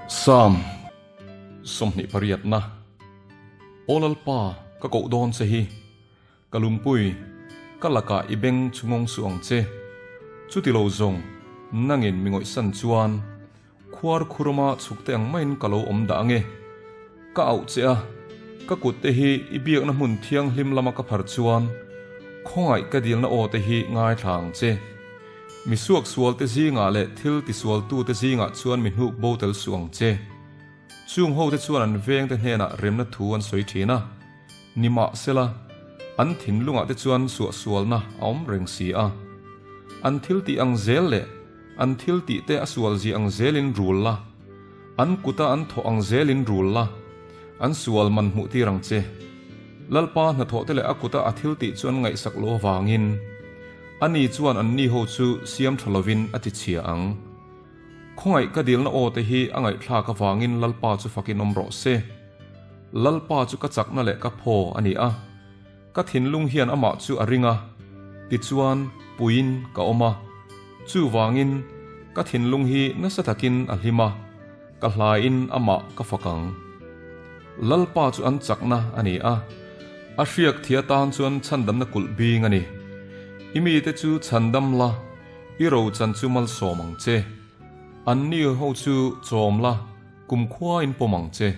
Psalm 28 na Aw Lalpa, ka koh dawn che hi, ka lungpui, ka lakah i beng chungawng suh ang che. Chuti lo zawng, nangin mi ngawihsan chuan khuar khurama chhuk te ang maiin ka lo awm dah ange. Ka auh che a, ka kut te hi i biakna hmun thianghlim lama ka phar chuan khawngaih ka dilna aw te hi ngaithla ang che. Mi suaksual te zingah leh thil tisualtu te zingah chuan mi hnuk bo tel suh ang che. Chung ho te chuan an veng te hnenah remna thu an sawi thin a, nimahsela an thinlungah te chuan suahsualna a awm reng si a. An thil tih ang zel leh an thil tih te a sual zia ang zelin rul la, an kuta an thawh ang zelin rul la, an sual man hmuh tir ang che. Lalpa hnathawh te leh a kuta a thil tih chu an ngaihsak lo avangin ani chuan anni ho chu siam tha lovin a ti chhia ang. Khawngaih ka dilna aw te hi a ngaihthlak avangin Lalpa chu fakin awm rawh se. Lalpa chu ka chakna leh ka phaw a ni a. Ka thinlung hian amah chu a ring a, tichuan puiin ka awm a. Chuvangin ka thinlung hi nasa takin a hlim a, ka hlaiin amah ka fak ang. Lalpa chu an chakna a ni a, a hriak thih atan chuan chhandamna kulh bing a ni. I mite chu chhandam la, i rochan chu malsawm ang che. Anni ho chu chawm la, kumkhua in pawm ang che.